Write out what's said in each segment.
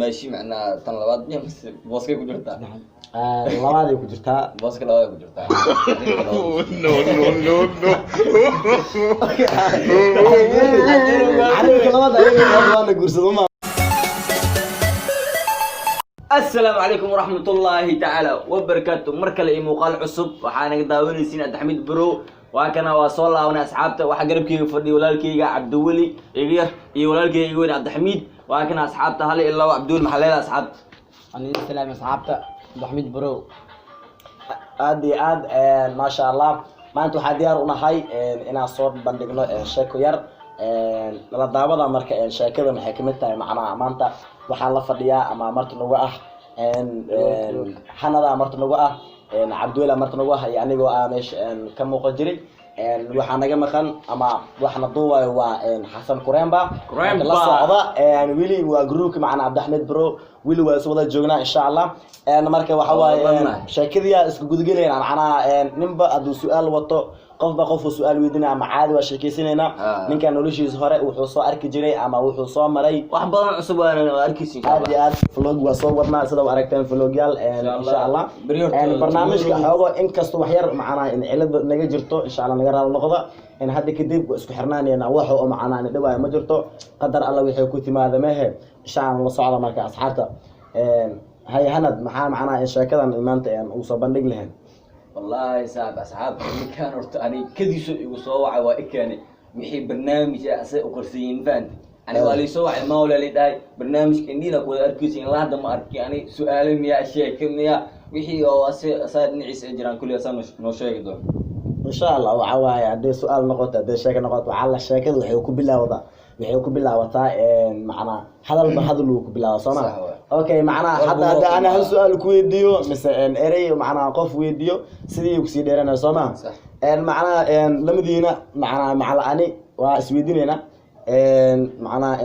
Dumaashi macnaa tan labaad miya mise booskay ku jirtaa? Labaaday ku jirtaa. Booska labaad ku jirtaa. No, no, no, no. Xariirka labaad ayaga waana guursado ma. Asalaamu calaykum waraxmatullaahi tacaala wabarakaatu. Mar kale iyo muuqaal cusub waxaa naga daawanaysiin Abdixamiid Bro. Waa kana, waa soo laabanay asxaabta. Waxaa garabkeyga fadhiya walaalkeyga Cabdiweli iga yar iyo walaalkeyga iga weyn Cabdixamiid. Waa kana asxaabta, hal iyo labo. Cabdiweli, maxaa leedahay asxaabta? Aniga salaam asxaabta Abdixamiid Bro. Aad iyo aad, maasha Allah. Maanta waxaa diyaar u nahay inaan soo bandhigno sheeko yar nala daawada. Marka sheekada maxay kamid tahay? Macnaha maanta waxaa la fadhiyaa ama marti nagu ah Xanada, marti nagu ah Cabdiweli, marti nagu ah iyo anigoo ah meesha ka muuqan jiray. Waxaa naga maqan ama waxna duubayo waa Xasan Kuremba. Kuremba. Marka la socda weli waa groupka macna Cabdixmed Bro, weli waa is wada joognaa insha Allah. Marka waxa waaye Waa sheekadiyaa isku gudgelayna. Macnaha ninba hadduu su-aal wato, qofba qofuu su-aal weydiinaya ama caadi waa sheekeysanaynaa. Ninkan noloshiisa hore wuxuu soo arki jiray ama wuxuu soo maray. Wax badan cusub waana arkaysa insha Aad iyo Allah. aad vlog waa soo wadnaa, sida u aragteen vlogyaal insha Allah. Beri horta Barnaamijka tomorrow- xoogo inkastoo wax yar macnaha in cilada naga jirto, insha Allah naga raali noqda. In hadda kadib waa isku xirnaanayna, wax oo macnaha in dhawaayo ma jirto, qadar alla wixii ku timaada mehe. Insha Allah la socda. Marka asxaabta, hay Hanad, maxaa macnaha in sheekadan maanta ugu soo bandhig lahayn? Wallaahi saaxib, asxaabta, ninkaan horta aniga kadiiso igu soo wacay, waa i keenay wixii barnaamij ah asay u qarsan yihiin, fahanti? Ani waa liisoo wacay, mawla li dhahay barnaamijka indhiina ku wada arkaysa. In hadda ma arki ani su-aalo miyaa, sheeke miyaa, wixii oo ase asaa dhinaciisa ay jiraan kulli asaa noo sheegi doono. Insha Allah. Waxa waaye hadday su-aal noqoto, hadday sheeko noqoto, waxaa la sheekada waxay ku bilaawataa macnaa hadalba hadal uu ku bilaaba, soo ma? Sax waay. Okay, macnaha War hadda buu hadda ana hal waa. su-aal ku weydiiyo mise erey macnaha qof weydiiyo, sidii kusii dheeranaya, soo ma? Sax. Macnaha lamadiina macnaha macala ani waa isweydiinayna. Macnaha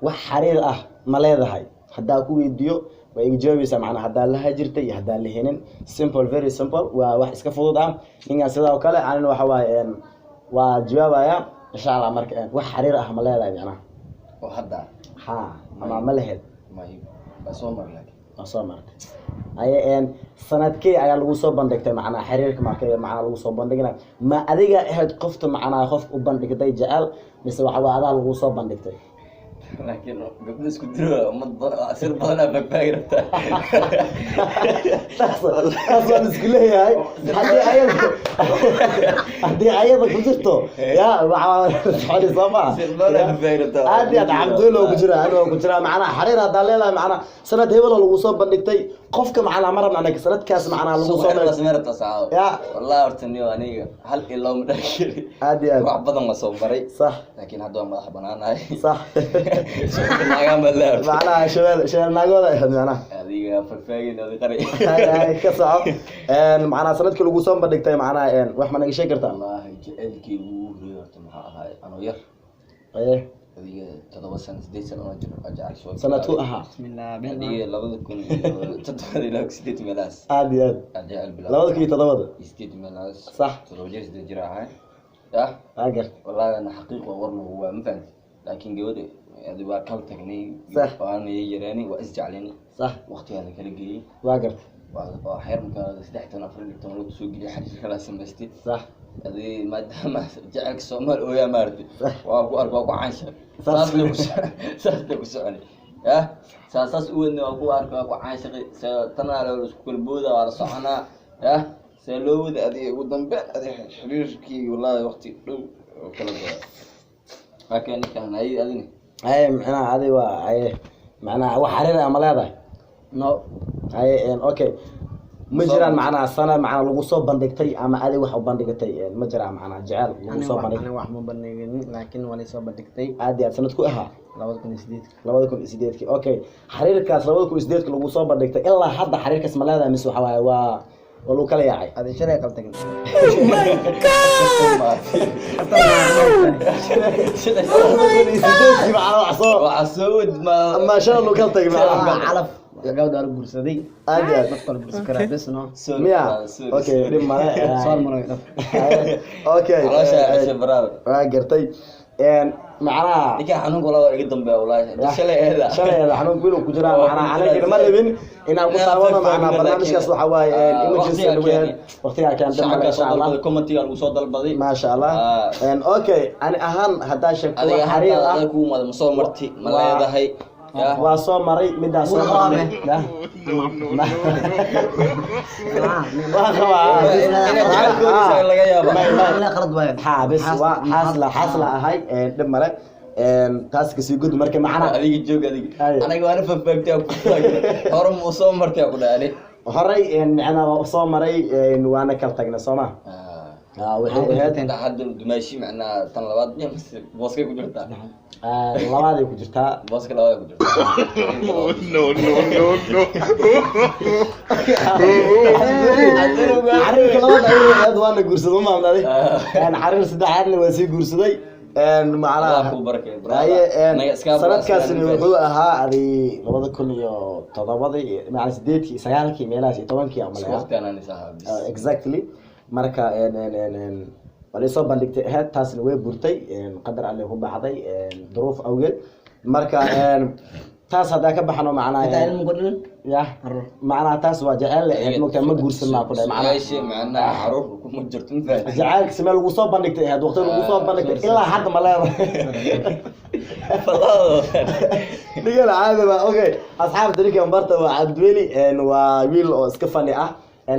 wax xariir ah ma leedahay? Haddaa ku weydiiyo waa iga jawaabaysaa, macnaha haddaa laha jirta iyo haddaa la helin. Simple, very simple, waa wax iska fudud ah. Ninkan sidoo kale anina waxa waaye waa jawaabaya insha Allah. Marka wax xariir ah ma leedahay macnaha? Oo hadda? Ha, ama ma laheed? May, waa soo mar laakiin. Waa soo martay. Aye, sanadkee ayaa lagu soo bandhigtay macnaha xiriirka? Marka macnaha lagu soo bandhigna, ma adiga ahayd qofta macnaha qof u bandhigtay jecel mise waxa waa adaa lagu soo bandhigtay? Laakiin gabdho isku diro ummad badan, sir badan aa fagfaagi rabtaa. Taas waan isku leeyahay. Haddii ayada ku jirto ya waxaa soconi, soo maa? Sir badan aa fagfaagi rabtaa. Aad iyo aad, Cabdulla oo ku jira, aniga oo ku jira. Macnaha xariir haddaa leedahay, macnaha sanad hebel oo lagu soo bandhigtay qofka, macnaha ma rabna anaga sanadkaas macnaha lagu soo bandhigtay. Samee rabtaa saacado. Ya. Wallahi horta niyo aniga hal iyo laba ma dhahi kari. Aad iyo aad. Wax badan waa soo maray. Laakiin hadda waa madax banaanahay. Naagaan baa leeyahay. Macnaha shabeel shabeel naagooda ahayd macnaha. Adiga fagfaagin adi qari. Hay, hay, ka soco. Macnaha sanadkii lagu soo bandhigtay macnaha wax ma naga sheegi kartaa? Wallahi jaceylkii ugu horreeyay horta maxaa ahaay anoo yar. Adiga 7 sano, 8 sano anoo jiro waa jecel soo Sanadku ahaa? Bismillah. Adiga 2007 ilaa 8 meelahaas. Aad iyo aad. Aan jecel bilaabay. 2007-da. Iyo 8 meelahaas. 7 jir, 8 jir ahay yah. Waa gartay. Wallahi ana xaqiiq waa warna waa ma fahanti, laakiin gabadha adi waa kala tagnay. Waana yaraani, waa isjeclayni. Waqtigaa la kala geeyey. Waa gartay. Waa xeer markaa 13, 14 lagu soo geliyay, xariir kala samaystay. Adi maadaama jacaylka Soomaali ooyaa maaragtay, waa ku ark, waa ku caansha. Saas lay ku soconay yah, saas saas u wadnay, waa ku arka, waa ku caanshaqay. Tanaa la isku kala booda, waa la soconaa yah, see loo wada adiga ugu dambeyn adi xiriirkii wallahi waqti dhow oo kala go'a. Laakiin ninkan ay adini. Haye, macnaha adi waa haye macnaha wax xariir ah ma leedahay? No. Haye, okay, ma jiraan macnaha sana macnaha lagu soo bandhigtay ama adi wax u bandhigatay, ma jiraan macnaha jecel lagu soo bandhigtay? Aniga wax ma bandhigin, laakiin waa laysoo bandhigtay. Aad iyo aad. Sanad ku ahaa? 2008-ka. 2008-kii, okay. Xiriirkaas 2008-ka lagu soo bandhigtay, ilaa hadda xiriirkaas ma leedahay mise waxa waaye waa lagu kala yaacay? Adi shalay kala tagin. 2008-kii macnaha wax soo Waxaa soo wad ma ama shalay lagu kala tagay macnaha? Calaf gabadha waa la guursaday. Aad iyo aad. Dadka la guursan karaa bes no. Miya? Okay, dhib male. Soo maray dhaf. Okay. Caloosha cesha baraada. Waa gartay. Macnaha Ninka xanuunka walaa waa iga dambeeya wallaahi. Shalay eeda. Shalay eeda xanuunka wiil ku jiraa. Oo, macnaha ku aniga jiraa. ma rabin inaan ku Inaan taabano. faahfaahin, Macnaha barnaamijkaas laakiin, waxa waaye emergency waqtigaa lagu yahay. keenay. Waqtigaa keen dambe, Shacabka insha soo Allah. dalbaday, commentiga lagu soo dalbaday. Maasha Allah. Okay, ani ahaan haddaa sheegto Adiga wax xariir ahaantaada ah adiga kugu imaada, ma soo marti, ma leedahay? Ya. Waa soo maray, middaa soo Wuu marnay. qabaa. Yah. Waa qabaa. Inaad jecelkoodiisa laga yaabaa. May. Qalad waaye. Ha, bes waa xaasla, xaasla ahay, dhib male. Taas kasii gud marka macnaha. Adiga joog adiga. Aye. Anaga waana faahfaahintay ku taagay. Hore muu soo martay ku dhaali. Horay macnaha waa usoo maray, waana kala tagnay, soo ma? Waxay ahayd Inta hadda dumaashi macnaa tan labaad miya mise booskay ku jirtaa? Labaaday ku jirtaa. Booska labaad ku jirtaa. No, no, no, no. Xariirka labaad ayay ahayd, waana guursaday, uma maamnaday. Xariir saddexaadna waa sii guursaday. Macnaha Allah kuu barakeeyo, brother. Haye, Naga iska sanadkaasina iska wuxuu ahaa adi 2007-dii, macnaa 8-kii, 9-kii meelahaas iyo 10-kii aan Isku maleeyaa. waqti anaan isaha bis. Exactly. Marka waa laysoo bandhigtay ahayd, taasna way burtay, qadar alle ku baxday, duruuf awgeed. Marka taas haddaa ka baxno macnaha Intaa ilmo ku dhalin. Yah, macnaha taas waa jecel la ahayd, mogtaa, ma guursan maa ku dhahay macnaha. Su'aashii macnaha caruur kuma jirto, ma fahantin. Jacaylka simee lagu soo bandhigtay ahayd, waqti lagu soo bandhigtay ilaa hadda ma leedahay? Falaado. Dhigan caadi ba. Okay, asxaabta, ninkan barta waa Cabdiweli, waa wiil oo iska fani ah.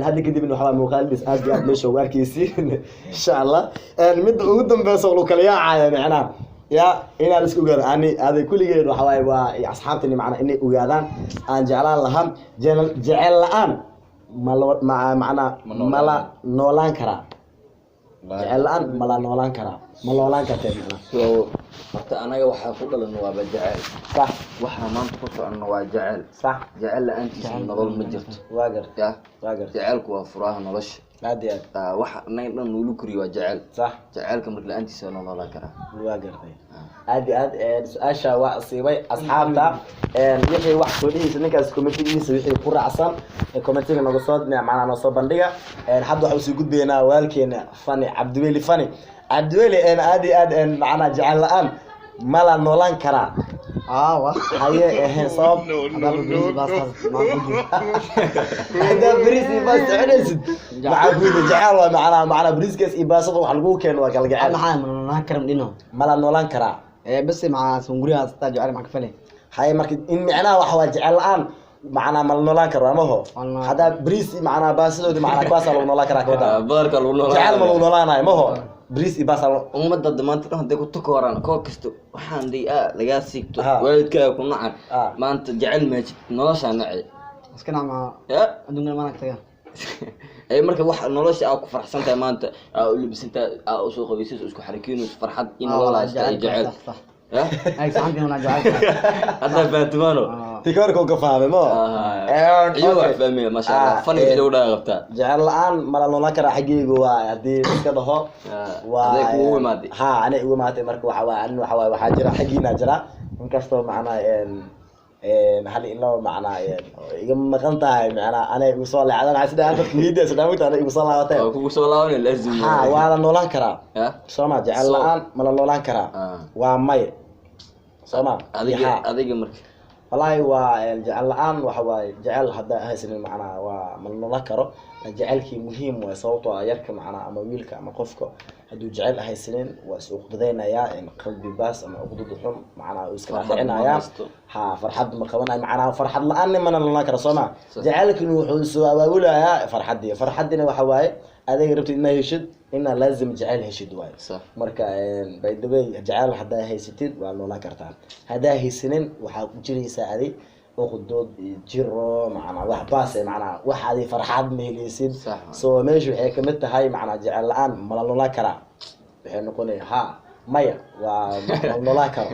Hadda kadibna waxaa muuqaaladiis aad iyo aad meesha ugu arkaysiin, insha Allah. Midda ugu dambeysa oo lagu kala yaacaayo macnaha ya inaan isku ogaado ani aday kulligeed waxa waaye waa iyo asxaabtani macnaha inay ogaadaan aan jeclaan lahaa jecel jecel la-aan ma loo ma macnaha Ma noolaan. Ma la noolaan karaa? Jecel la-aan ma la noolaan karaa? Ma noolaan kartee macnaha? So horta anaga waxaa ku dhalan waaba jecel. Waxaa maanta ku soconno waa jecel. Jecel la-aantiisa nolol ma jirto. Waa gartay. Ya. Waa gartay. Jecelku waa furaha nolosha. Aad iyo aad. Waxa anaga dhan nuulu koriyo waa jecel. Jecelka marka la-aantiisa waa noolaan karaa. Waa gartay, aad iyo aad. Su-aasha waa asiibay. Asxaabta, wixii wax soo dhihiisa ninkaas commentigiisa wixii ku raacsan commentiga noga soo macnaa noo soo bandhiga. Hadda waxaan usii gudbaynaa walaalkeena Fani Cabdiweli. Fani Cabdiweli, aad iyo aad, macnaa jecel la-aan ma la noolaan karaa? Aawa. Haye, ehe, sabab? No, no, no, no. Haddaa bariis iyo baasta cunaysid, maxaa ku yidhi jecel waa macnaa bariiskaas iyo baastada wax lagu keeno waa kala jecel. Maxaa ma karam dhino? Ma la noolaan karaa? Ee bas maxaa sunguriga hasta jecel maxaa ka fale? Haye, marka in micnaha waxa waa jecel la-aan macnaa ma la noolaan karo amaho? Wallah. Haddaa bariis iyo macnaa baastadoodi macnaa kuwaasaa lagu noolaan karaa kawada. Badarka lagu noolaan. Jecel ma lagu noolaanayo maho, bariis iyo baasta Ummadda hadda maanta dhan hadday ku takooraan koo kasta waxaan day lagaa siigto, waalidkaaga ku nacan, maanta jecel meejid noloshaa nacay. Iska nac ma Ya. adduunka mana taga. Ay marka wax nolosha aa ku faraxsan tahay maanta aa u labisan tahay aa usoo qabaysid isku xarakiinayso farxad in nolol haysta ay jecel. Sax sax. Ya. Ay saxantiin wala jecel. Hadda fahantimaano. Tikoorka ka fahmay mo. Iyo waa fahmaya, maasha Allah. Fani wixii lagu dhaga qabtaa. Jecel la-aan ma la noolaan karaa xaggeygu waa haddii iska dhaho waa Aday kugu imaatay. Ha, anay igu imaatay. Marka waxa waa arin waxa waaye waxaa jira xaggiina jira, inkastoo macnaa hal in laba macnaa oo iga maqan tahay, macnaa anay igu soo leexdan sida aan dadka niyadda isla mugta anay igu soo laabateen. Waa kugu soo laabanay laazim. Ha, waa la noolaan karaa. Ya. Soo ma jecel la-aan ma la noolaan karaa? Waa may, soo ma? Adiga Ha. adiga marka. Wallaahi waa jecel la-aan waxa waaye jecel haddaa haysanin macnaha waa ma la noolaan karo. Jecelkii muhiim waay, sababtoo ah yarka macnaha ama wiilka ama qofka hadduu jecel haysanin waa is uqdadaynayaa in qalbi baas ama uqdad xun macnaha uu iska Farxad ma dhaadhicinayaa. haysto. Ha, farxad ma qabanayo, macnaha farxad la-aan mana noolaan karo, soo ma? Jecelkini wuxuu soo abaabulayaa farxaddii. Farxaddina waxa waaye adiga rabtid inaad heshid, inaa laazim jecel heshid waaye. Marka by the way, jecel haddaa haysatid waa noolaan kartaa, haddaa haysanin waxaa ku jiraysaa adi uqdood iyo jiro macnaa wax baas eh, macnaa wax adi farxad ma helaysid. So meesha waxay kamid tahay macnaa jecel la-aan mala noolaan karaa waxay noqonaya ha, maya, waa mala noolaan karo.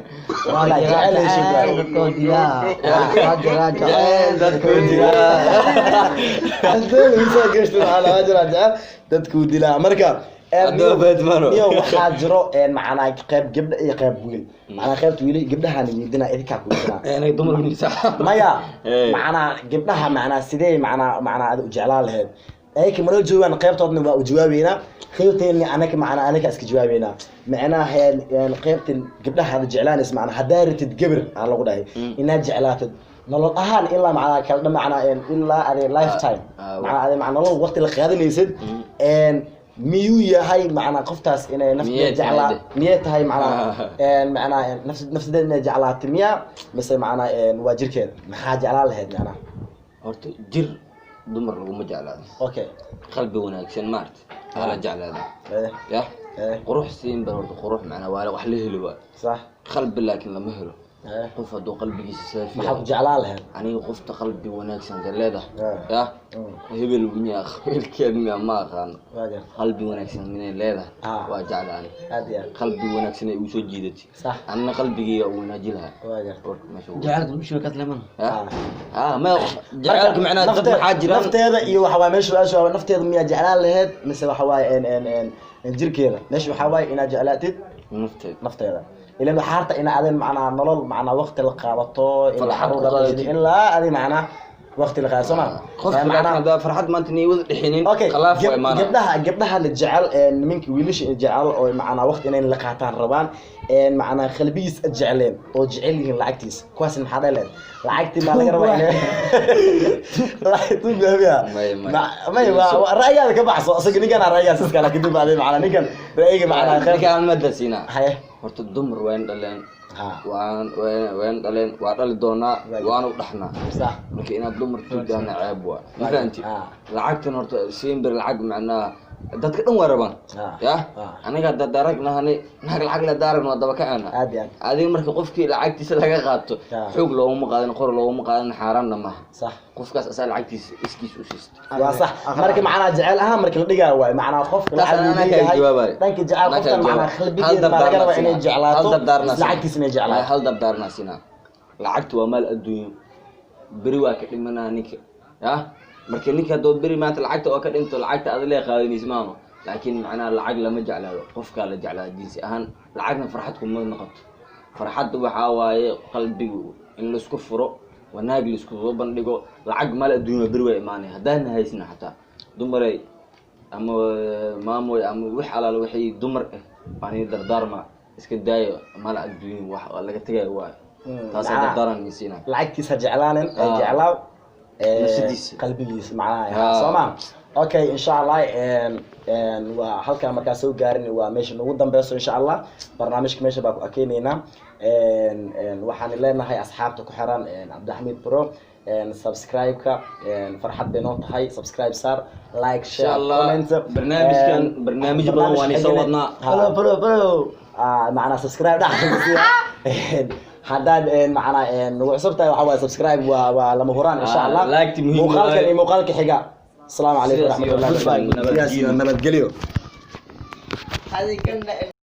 Waa Ilaa jira jecel heshid waaye. jecel dadkoo dilaa. Waa jira jecel dadkuu dilaa. Hadee soo gashto waxaa laga jiraa jecel dadkuu dilaa. Marka Haddaba Batman. niyo waxaa jiro macnaa qayb gabdha iyo qayb wiil, macnaa qaybta wiil gabdhahaan weydinaa, idinkaa ku weydinaa. Anaga dumar nisa. Maya. Eh. Macnaa gabdhaha macnaa sidee macnaa adi u jeclaan lahayd Ayaka manoo joogaan, qaybtoodna waa u jawaabeynaa, qaybteena anaka macnaa anaka iska jawaabeynaa. Macnaha qaybtan gabdhaha aad jeclaanaysa, macnaa haddaa ratid gabar aan lagu dhahay inaad jeclaatid nolol ahaan ilaa macnaa kala dha macnaa ilaa ade lifetime, macnaa ade macnaa nolol waqti la qaadanaysid, miyuu yahay macnaa qoftaas inay nafteeda Miyay tahay jeclaa de? Miyay tahay macnaa macnaa nafsadeeda inay jeclaatay miya, mise macnaa waa jirkeeda? Maxaa jeclaan lahayd macnaa? Horta jir dumar laguma jeclaado. Qalbi wanaagsan maarta waa la jeclaada. Ya, qurux siin ba horta, qurux macnaa waa wax la heli waa. Qalbi laakiin lama helo. Qof hadduu qalbigiisa saafi Maxaa ku jeclaan lahayd? Aniga qofta qalbi wanaagsan ka leedahay, ya, hebel miya, hebelkeed miya, ma aqaano. Waa garta. Qalbi wanaagsan minay leedahay, waa jeclaani. Aad iyo aad. Qalbi wanaagsan ay ugu soo jiidatay, anna qalbigeyga u wanaaji lahaa. Waa garta. Warka meesha Jacaylka lagu sheego kaas leman. Ya, ma jacaylka macnaha dad maxaa jiraan Nafteeda iyo waxa waaye meesha su-aasha waa nafteeda miyaa jeclaan lahayd, mise waxa waaye en en en en jirkeeda? Meesha waxaa waaye inaad jeclaatid nafteeda. Nafteeda, ilan waxaa harta ina adin macnaa nolol macnaa waqti la qaadato in Farxad caruur ku la dhashid, qaadatid. Ilaa adi macnaa waqti la qaadato, soo ma? Qofka laakiin haddaa farxad maanta inay wada dhexinin, khilaaf waa imaanaya. Gabdhaha la jecel nimanka wiilasha jecel oo macnaa waqti inay la qaataan rabaan, macnaa qalbigiis jecleen oo jecel yihiin lacagtiisa, kuwaas maxaa dheleen? Lacagtii maa laga rabaa inay lacagtu? May, may. May, waa ra'yigaada ka baxso. Isaga ninkan ra'yigaas iskala kadib adi macnaa ninkan ra'yiga macnaa qayb Ninkaan madda siinaa. Haye. Horta dumar waan dhaleen, waan waan dhaleen, waa dhali doonaa, waana u dhaxnaa. Marka inaad dumar tuugaana ceeb waa, ma fahanti? Lacagtan horta siinber lacag macnaha dadka dhan waa rabaan. Ya, aniga hadda darag nahani, naag lacag le daaragna waa daba kaceena. Aad iyo aad. Adiga marka qofkii lacagtiisa laga qaato, xoog looguma qaadan, qor looguma qaadan, xaaraanna maaha. Qofkaas asaa lacagtiisa iskiis u siista. Waa sax. Marka macnaa jecel ahaan marka la dhigaayo waay macnaa qofka Taas lacag uu anaa kaa leeyahay, jawaabayo. Dhanka jecel Anaa kaa qofkan macnaa jawaab. qalbigeeda baa laga rabaa inay jeclaato, Hal dardaarnaa siinaa. lacagtiisa inay jeclaato. Hal dardaarnaa siinaa. Lacagtu waa maal adduunyo, beri waa ka dhimanaa ninka. Ya, marka ninka hadduu beri maanta lacagta oo ka dhinto, lacagta ada lee qaadanaysa maano. Laakiin macnaha lacag lama jeclaado, qofkaa la jeclaado jinsi ahaan. Lacagna farxad kuma noqoto. Farxadda waxaa waaye qalbigu in laisku furo, wanaag laisku soo bandhigo. Lacag maal adduunyo, beri waa imaanaya. Haddaana haysna xataa dumaray ama maamoy ama wix alaal waxay dumar ah, baan ii dardaarma, iska daayo maal adduunyo, wax waa laga tegayo waayo. Taasaa dardaaran siinaa. Lacagtiisa ha jeclaanin ee jeclaaw Nafsadiisa. Qalbigiisa macnaha, soo ma? Okay, insha Allah waa halkaa markaa soo gaarin, waa meesha nagu dambeyso. Insha Allah barnaamijka meesha baa ku akeeneynaa. Waxaan leenahay asxaabta ku xiran Cabdixamiid Bro, subscribe-ka farxad bay noo tahay. Subscribe saar, like, share, Insha Allah, comment. barnaamijkan barnaamij badan waan isoo wadnaa. Follow, follow, follow. Macnaa subscribe dhac haddaad macnaa nagu cusub tahay, waxaa waaye subscribe waa lama huraan, insha Allah. Like-ti muhiim Muuqaalkan waaye. iyo muuqaalka xiga, asalaamu calaykum Sidaas iyo waraxmatullahi goodbye, wabarakatuh. Sidaas iyo nabadgelyo. Nabadgelyo.